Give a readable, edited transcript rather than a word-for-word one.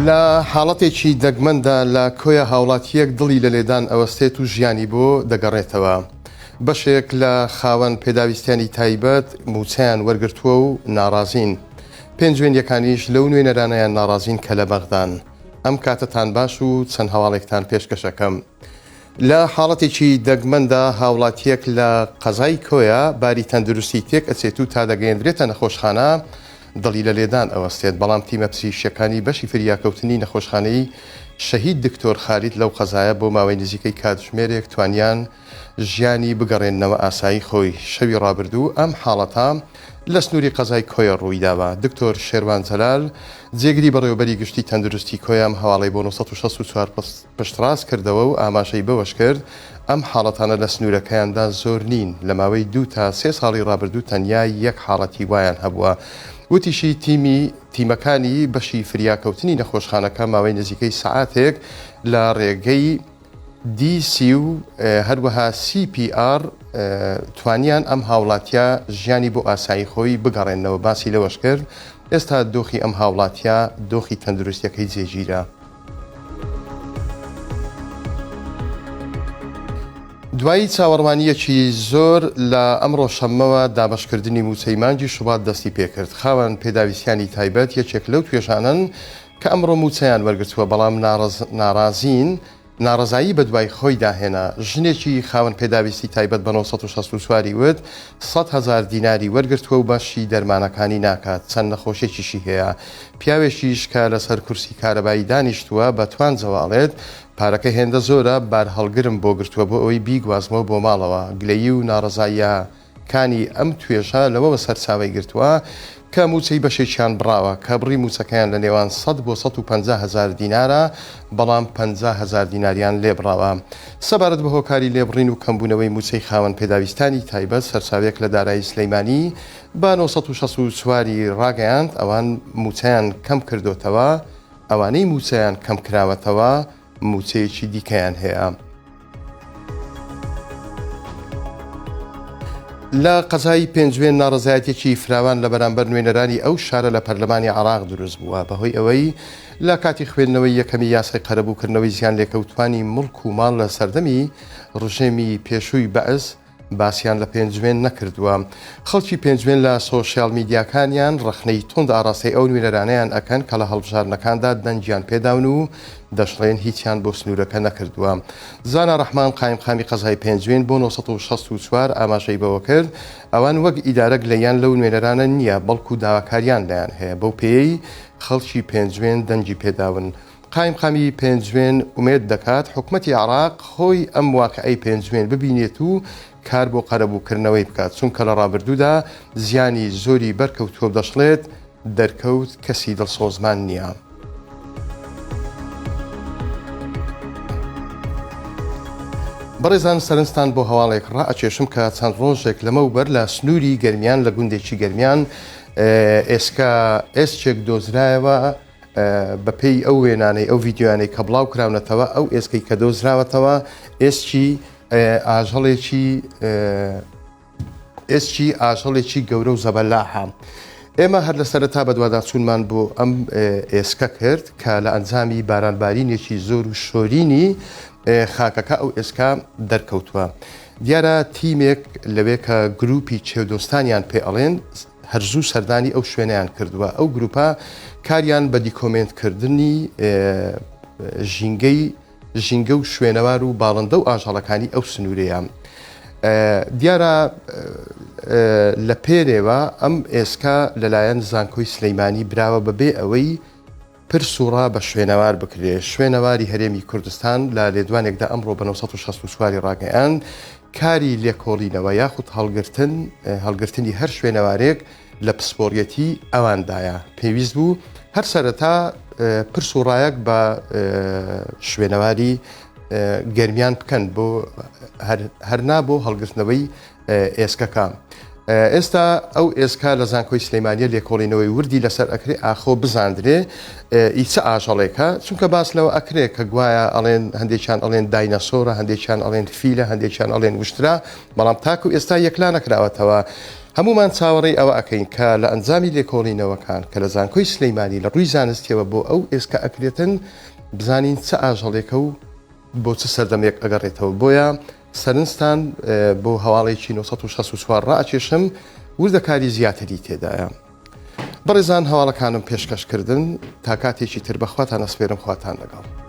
لە حاڵەتێکی دەگمەندا لە کۆیە هاوڵاتییەک دڵی لە لێدان ئەوەستێت و ژیانی بۆ دەگەڕێتەوە. بەشێک لە خاوەن پێداویستیانی تایبەت مووچەیان وەرگرتووە و ناڕازین. پێنجوێنییەکانیش لەو نوێنەرانەیان ناڕازین کە لە بەغدان. ئەم کاتەتان باش و چەند هەواڵێکتان پێشکەش ئەکەم. لە حاڵەتێکی دەگمەندا هاوڵاتییەک لە قەزای کۆیە باری تەندروستی تێک ئەچێت و تا دەگەیەندرێتە نەخۆشخانە دڵی لە لێدان ئەوەستێت، بەڵام تیمە پزیشکیەکانی بەشی فریاکەوتنی نەخۆشخانەی شەهید دکتۆر خالید لەو قەزایە بۆ ماوەی نزیکەی کاتژمێرێک توانیان ژیانی بگەڕێننەوە ئاسایی خۆی. شەوی ڕابردوو ئەم حاڵەتە لە سنووری قەزای کۆیە ڕوویداوە. دکتۆر شێروان جەلال، جێگری بەڕێوەبەری گشتی تەندروستی کۆیە ئەم هەواڵەی بۆ 964 پشتڕاست کردەوە و ئاماژەی بەوەشکرد، ئەم حاڵەتانە لە سنوورەکەیاندا زۆر نین، لە ماوەی دوو تا سێ ساڵی ڕابردوو تەنیا یەک حاڵەتی وایان هەبووە. وتیشی، تیمی تیمەکانی بەشی فریاکەوتنی نەخۆشخانەکە ماوەی نزیکەی سەعاتێک لە ڕێگەی دی سی و هەروەها سی پی ئاڕ توانیان ئەم هاوڵاتیە ژیانی بۆ ئاسایی خۆی بگەڕێننەوە، باسی لەوەشکرد، ئێستا دۆخی ئەم هاوڵاتیە دۆخی تەندروستیەکەی جێگیرە. دوای چاوەڕوانییەکی زۆر لە ئەمڕۆ شەممەوە دابەشکردنی مووچەی مانگی شوبات دەستی پێکرد، خاوەن پێداویستیانی تایبەت یەکێک لەو توێژانەن کە ئەمڕۆ مووچەیان وەرگرتووە، بەڵام ناڕازین ناڕەزایی بەدوای خۆیدا هێنا، ژنێکی خاوەن پێداویستی تایبەت بە 964 ی وت، 100,000 دیناری وەرگرتووە و بەشی دەرمانەکانی ناکات، چەند نەخۆشیەکیشی هەیە، پیاوێکیش کە لەسەر کورسی کارەبایی دانیشتووە بە توانجەوە ئەڵێت، پارەکە هێندە زۆرە بارهەڵگرم بۆ گرتووە بۆ ئەوەی بیگوازمەوە بۆ ماڵەوە، گلەیی و ناڕەزاییە کانی ئەم توێژە لەوەوە سەرچاوەی گرتووە کە مووچەی بەشێکیان بڕاوە کە بڕی مووچەکەیان لە نێوان 100 بۆ 150 هەزار دینارە، بەڵام 50 هەزار دیناریان لێبڕاوە. سەبارەت بە هۆکاری لێبڕین و کەمبوونەوەی مووچەی خاوەن پێداویستانی تایبەت، سەرچاوەیەک لە دارایی سلیمانی بە 964 ی ڕاگەیاند، ئەوان مووچەیان کەمکردۆتەوە، ئەوانەی مووچەیان کەمکراوەتەوە مووچەیەکی دیکەیان هەیە. لە قەزای پێنجوێن ناڕەزایەتیەکی فراوان لە بەرامبەر نوێنەرانی ئەو شارە لە پەرلەمانی عێراق دروست بووە بەهۆی ئەوەی لە کاتی خوێندنەوەی یەکەمی یاسای قەرەبووکردنەوەی زیانلێکەوتوانی موڵک و ماڵ لە سەردەمی ڕژێمی پێشووی بەعس باسیان لە پێنجوێن نەکردووە. خەڵکی پێنجوێن لە سۆشیال میدیاکانیان ڕەخنەی توند ئاڕاستەی ئەو نوێنەرانەیان ئەکەن کە لە هەڵبژاردنەکاندا دەنگیان پێداون و دەشڵێن هیچیان بۆ سنوورەکە نەکردووە. زانا ڕەحمان قایمقامی قەزای پێنجوێن بۆ 964 ئاماژەی بەوەکرد، ئەوان وەک ئیدارە گلەییان لەو نوێنەرانە نییە، بەڵکو داواکاریان لایان هەیە بەو پێیەی خەڵکی پێنجوێن دەنگی پێداون. قایمقامی پێنجوێن ئومێد دەکات حکومەتی عێراق خۆی ئەم واقیعەی پێنجوێن ببینێت و کار بۆ قەرەبووکردنەوەی بکات، چونکە لە ڕابردوودا زیانی زۆری بەرکەوتووە و دەشڵێت، دەرکەوت کەسی دڵسۆزمان نییە. بەڕێزان سەرنجتان بۆ هەواڵێک ڕائەکێشم کە چەند ڕۆژێک لەمەوبەر لە سنووری گەرمیان لە گوندێکی گەرمیان ئێسکە ئێسکێک دۆزرایەوە بەپێی ئەو وێنانەی ئەو ڤیدیۆیانەی کە بڵاو کراونەتەوە ئەو ئێسکەی کە دۆزراوەتەوە ئێسکی ئاژەڵێکی ئێسکی ئاژەڵێکی گەورە و زەبەلاحە. ئێمە هەر لە سەرەتا بەدواداچوونمان بۆ ئەم ئێسکە کرد کە لە ئەنجامی بارانبارینێکی زۆر و شۆرینی خاکەکە ئەو ئێسکە دەرکەوتووە. دیارە تیمێک لەوێ کە گروپی چێودۆستانیان پێ ئەڵێن هەر زوو سەردانی ئەو شوێنەیان کردووە. ئەو گروپە کاریان بە دیکۆمێنتکردنی ژینگەی ژینگە و شوێنەوار و باڵندە و ئاژەڵەکانی ئەو سنوورەیە. دیارە لە پێرێوە ئەم ئێسکە لەلایەن زانکۆی سلەیمانی براوە بەبێ ئەوەی پرس و ڕا بە شوێنەوار بکرێ. شوێنەواری هەرێمی کوردستان لە لێدوانێکدا ئەمڕۆ بە 964 ی ڕاگەیاند، کاری لێکۆڵینەوە یاخود هەڵگرتن هەڵگرتنی هەر شوێنەوارێک لە پسپۆڕیەتی ئەواندایە، پێویست بوو هەر سەرەتا پرس و ڕایەک بە شوێنەواری گەرمیان بکەن بۆ هەر نا بۆ هەڵگرتنەوەی ئێسکەکە. ئێستا ئەو ئێسکە لە زانکۆی سلەیمانیە لێکۆڵینەوەی وردی لەسەر ئەکرێ ئاخۆ بزاندرێ ئی چ ئاژەڵێکە چونکە باس لەوە ئەکرێ کە گوایە ئەڵێن هەندێکیان ئەڵێن داینەسۆرە هەندێکیان ئەڵێن فیلە هەندێکیان ئەڵێن وشترا بەڵام تاکو ئێستا یەکلا نەکراوەتەوە. هەموومان چاوەڕێی ئەوە ئەکەین کە لە ئەنجامی لێکۆڵینەوەکان کە لە زانکۆی سلیمانی لە ڕووی زانستیەوە بۆ ئەو ئێسکە ئەکرێتن بزانین چ ئاژەڵێکە و بۆ چ سەردەمێک ئەگەڕێتەوە بۆیە سەرنجتان بۆ هەواڵێکی 964 ڕائەکێشم وردەکاری زیاتری تێدایە. بەڕێزان هەواڵەکانم پێشکەش کردن تا کاتێکی تر بەخواتان ئەسپێرم خواتان لەگەڵ.